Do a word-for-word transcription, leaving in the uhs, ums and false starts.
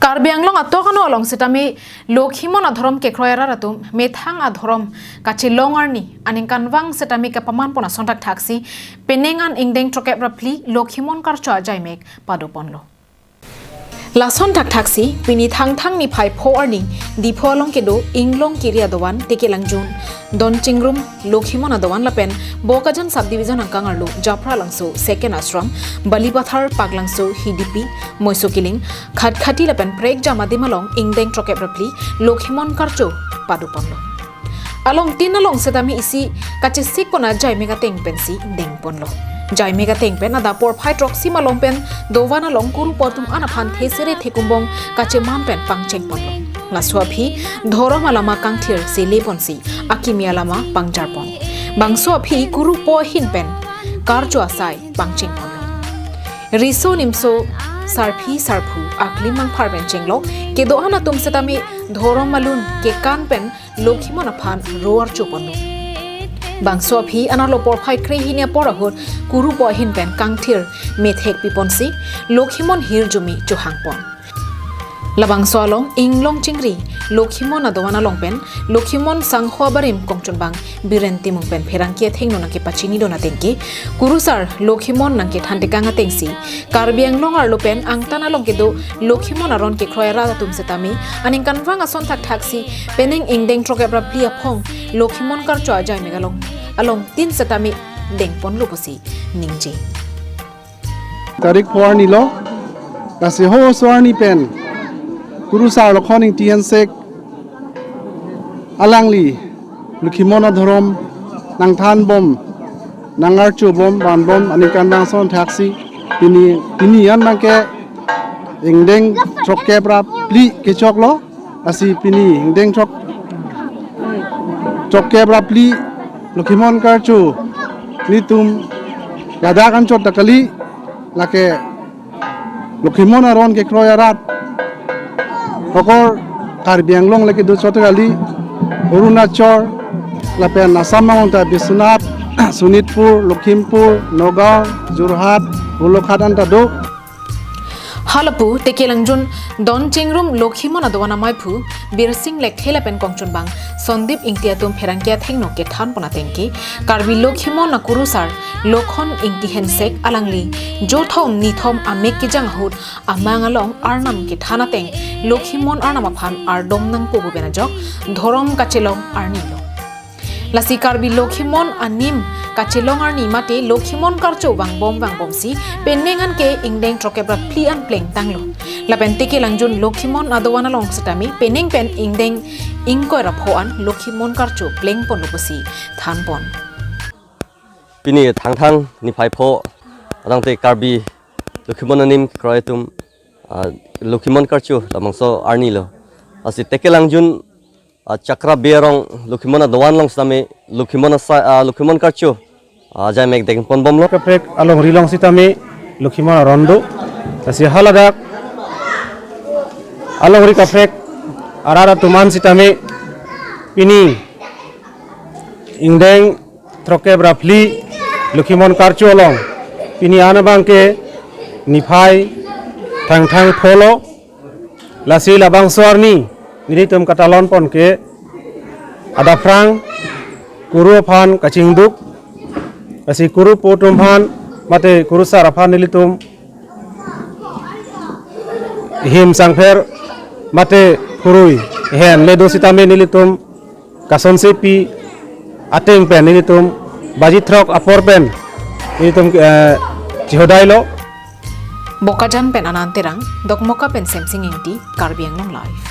Karbi Anglong atok ano along sitame Lokhimon adhorom kekroi arat atum methang adhorom kachelong arni aningkanvang sitame kapaman pon ason thakthaksi penang an ingdeng throkkep ra phli Lokhimon karcho ajaimek pado ponlo. Lason thakthaksi pini Thangthang niphai pho arni Diphu along kedo Inglong Kiri adovan Tekelangjun, Donchingrum, Lokhimon adovan lapen Bokajan subdivision angkang arlo Japra Langso, Second Ashram, Balipathar, Paklangso, Hidipi, Moiso Kiling, Khatkhati lapen prekjam adim along ingdeng throkkep ra phli Lokhimon karcho pado ponlo. Along tin along sitame isi kachesik pon ajaimek ateng pensi deng ponlo. Jaimek ateng pen adap porphai throksi malom pen dovan along kurupo atum an aphan thesere thekumbong kacheman pen pangcheng ponlo. Laso aphi dhorom alama kangthir si le ponsi akimi alama pangjar pon. Bangso aphi kurupo ahin pen karcho asai pangcheng ponlo. Riso nimso sarpi sarpo aklim mangphar pen chenglo, kedo-an atum sitame dhorom malun kekan pen Lokhimon aphan ro archo ponlo. Bangso aphi anerlo porphai krehini apor ahut kurupo ahin pen kangthir methek pi ponsi Lokhimon hirjume chohang pon. Labangso along Inglong Chingri Lokhimon adovan along pen Lokhimon sangho abarim kongchunbang Biren Timung pen pherangke athengno nangkepachini dun ateng ke, kurusar Lokhimon nangkethan tekang atengsi Karbi Anglong arlo pen angtan along kedo Lokhimon aron kekroi arat atum sitame aningkanvang ason thakthaksi penang ingdeng throkkep ra phli aphong Lokhimon karcho ajaimek along along tin sitame deng ponlo pusi ningje. Tarik pho arni lo, lasi ho oso arni pen kurusar Lokhon Ingti Hensek alangli Lokhimon adhorom nangthan bom, nangarcho bom, van bom, aningkanvang ason thakthaksi pini, pini an nangke ingdeng throkkep ra phli kechoklo. Lasi pini ingdeng throk, throkkep ra phli Lokhimon karcho nelitum ladak anchot ta kali, lake Lokhimon aron kekroi arat okor Karbi Anglong le kedo chot kali, Arunachal lapen Assam angbong ta Biswanath, Sonitpur, Lakhimpur, Nagaon, Jorhat, Golaghat anta do. Halapu Tekelangjun Donchingrum Lokhimon adovan amaiphu Birsing Lekthe lapen kongchunbang Sandip Ingti atum pherangke athengno kethan pon ateng ke, Karbi Lokhimon akurusar Lokhon Ingti Hensek alangli jothom nithom amek kejang ahut amang along arnam kethan ateng Lokhimon arnam aphan ardom nangpo pu pen ajok dhorom kachelong arni lo. Lasi Karbi Lokhimon anim kachelong arni mate Lokhimon karcho vangbom vangbomsi penang an ke ingdeng throkkep ra phli an plengtanglo. Lapen Tekelangjun Lokhimon adovan along sitame penang pen ingdeng ingkoi ra pho an Lokhimon karcho pleng ponlo pusi than pon. Pini Thangthang niphai pho adang te Karbi Lokhimon anim kekroi atum, ah, Lokhimon karcho labangso arni lo. Lasi Tekelangjun, ah, Chakra Bey arong Lokhimon adovan along sitame Lokhimon asai, ah, Lokhimon karcho, ah, ajaimek deng pon bomlo. Kaprek alongri along sitame Lokhimon aron do. Lasi haladak alongri kaprek arat atum an sitame pini ingdeng throkkep ra phli Lokhimon karcho along pini an abang ke niphai Thangthang pho lo. Lasi labangso arni nelitum katalon pon ke adaphrang kuru aphan kachingduk, lasi kurupo atum aphan mate kurusar aphan nelitum him sangpher mate phurui hen le do sitame nelitum kasonsepi ateng pen nelitum baji throk apor pen nelitum, eh, chihodai lo. Bokajan pen Anand Terang, Dokmoka pen Semsing Ingti, Karbi Anglong Live.